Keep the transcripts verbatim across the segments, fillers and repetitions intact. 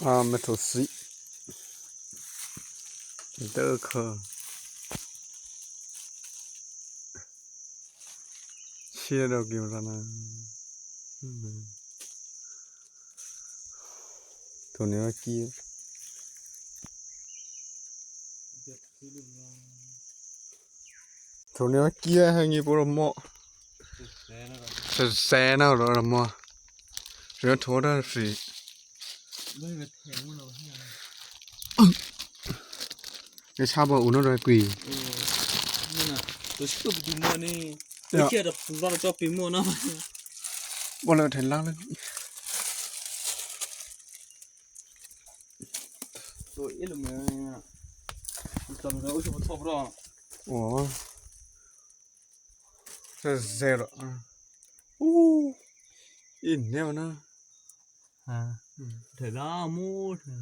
A, mèthǒthí dốkhè̌. Shyédò̌ kima rǎ ná. Htwǒ nuô̌ vǎ kí. Htwǒ nuô̌ vǎ kí hé nyě̤pó̤ ròmò̤́. Sèsè̌ ná rò ròmò̤́. Ryahtwǒ dố thǐ. Kayǎ bǎ unò́ rò kwǐ. Ò, nè̤ na, to shyé pṳ̌ mò́ ní. Ya. Kayǎ dò̌ pṳ̌ lò̌ cò́ pě mò́ ná. Bò lò̌ htè̌ lǎ lố. To é lò̌ mè̌. To lò̌ ó shyé pṳ̌ tò́ prò́. Ò. Sèsè̌ rò. Ú. Í nè̌ ná. A. Htè̌ dǎ mú htè̌.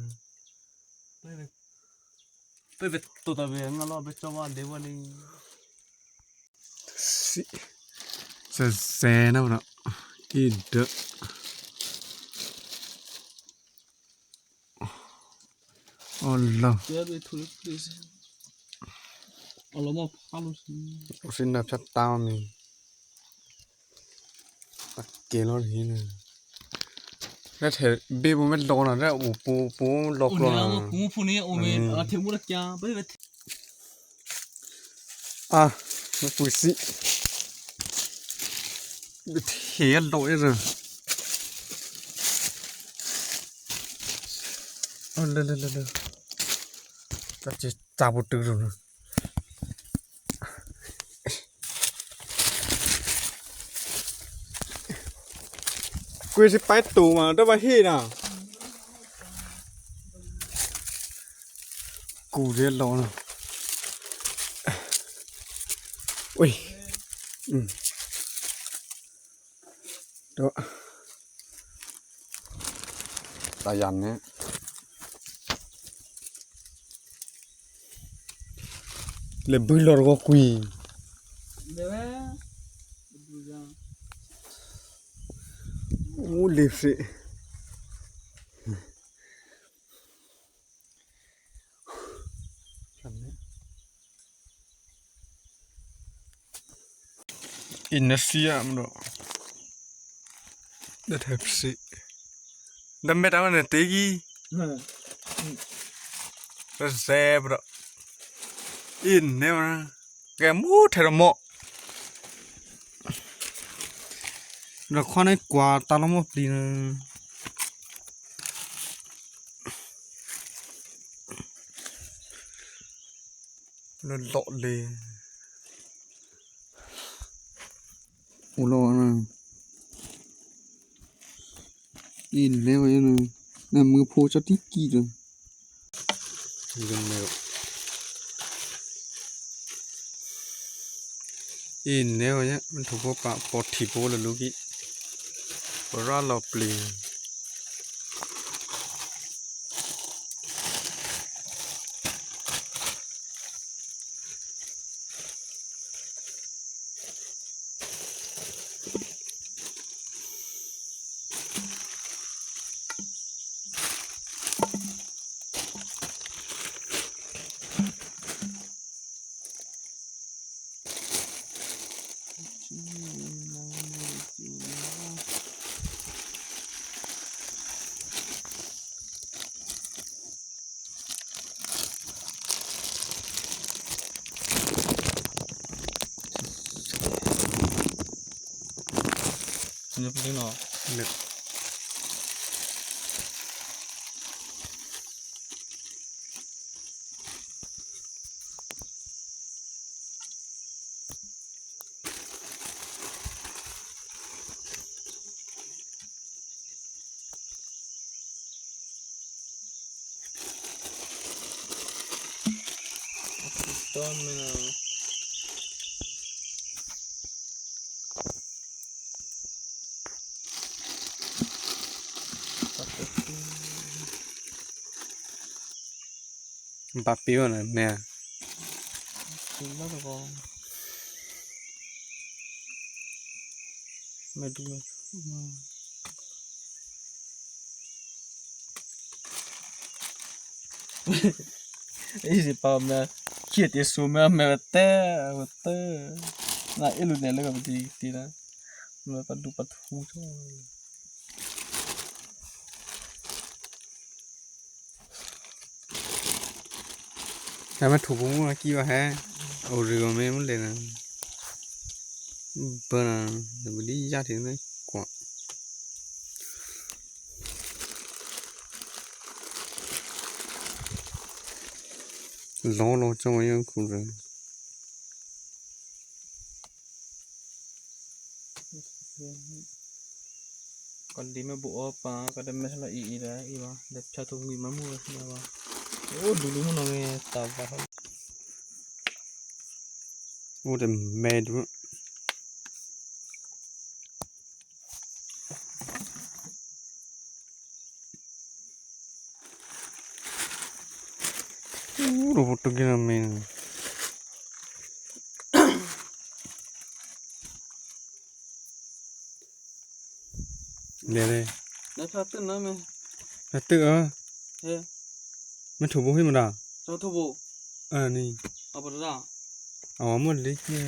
Pè́, pè́ to tǎ bè ngá lò̌ bè cò́ wá lě wá ní. Shyé, sèsè̌ ná rò. Í dố. Ò lò̌. Ò lò̌ mò̌ phá lǔ. Ǔ thǐ nò̌ phyǎtǎ̤ mi. Také̤ lò̌ hí nè. Rè́ htè̌ bě pǔ mè́ lò̌ nè, rè́ o pǔ pǔ lò̌ klò̌ nè. Pǔ ní ǔ mè̌, a htè̌ mú rǎkyǎ. A, mèpṳ̂ thí. Bè htè̌ lò̌ é rò. Ò lě lě lě lě. Tǎ cè tǎ pǔ tû̌ rò. Kwǐ thǐ pǎ to ma dố vǎ hé nè. Kǔ dố lò̌ nè. Ui. Dố. Tǎ yǎ nè. Lè bû̌ lò̌ rò kwǐ. Ú lě thǐ. Indonesia mò̌. Dố htè̌ phyě. Dố mè́ tǎ mò̌ nè̤ tè̤́ kí. Dố zè̤́ pô. Indonesia mò̌. Kèmú htè̌ ròmò̤́. Rò̤khwáné̤ kwǎ tǎ lò̌ mò́ plǐ nè. Lò̌ lò̌ lě. Ǔ lò̌ nè. Indonesia nè. Nè̤ mṳ̂̌phǒ cò́ tíkǐ to. Indonesia mèthǒ pǎ pòhti pǒ lǔ kí. Pô rá lò̌ plǐ. Ba pě wá nè, nè. Pě lốklò̌. Mèdu mè. Isi pa mè, khi tè̤thǒ mè, mè tè̤, tè̤. Na ilu ne lé ka pati ti na. Mè pa du pa thu cho. Ka mè thu bu mu na ki wa he. O ri o me mu le na. Bana, budi ya ti na kwa. Lò̤́lò̤́ cò́ wǎ yá khu rû̌. Kò lǐ mè̌ buô̌ pǎ, kò tè̤mè̌ hò́ lò̌ ì ì rè̌ ì vǎ, tè̤phyǎ htwǒ ngwǐ̤ mǎ mú rè̌ vǎ. Ó dulǔ mú nò̌ ngè tǎ̤ vǎ hò́. Ó tè̤mè̌ dǔ. Ú, rò pwǒ̤꤮ tǒ kí ná mě. Lè lè. Nè̤ phǎ tû́ ná mě. Phǎ tû́ ǎ. Hé. Mè̌ htwǒ bo hí mò̌ dǎ? Htwǒ bo. Ǎ ní. A pô dǎ? A mò̌ lě khyě.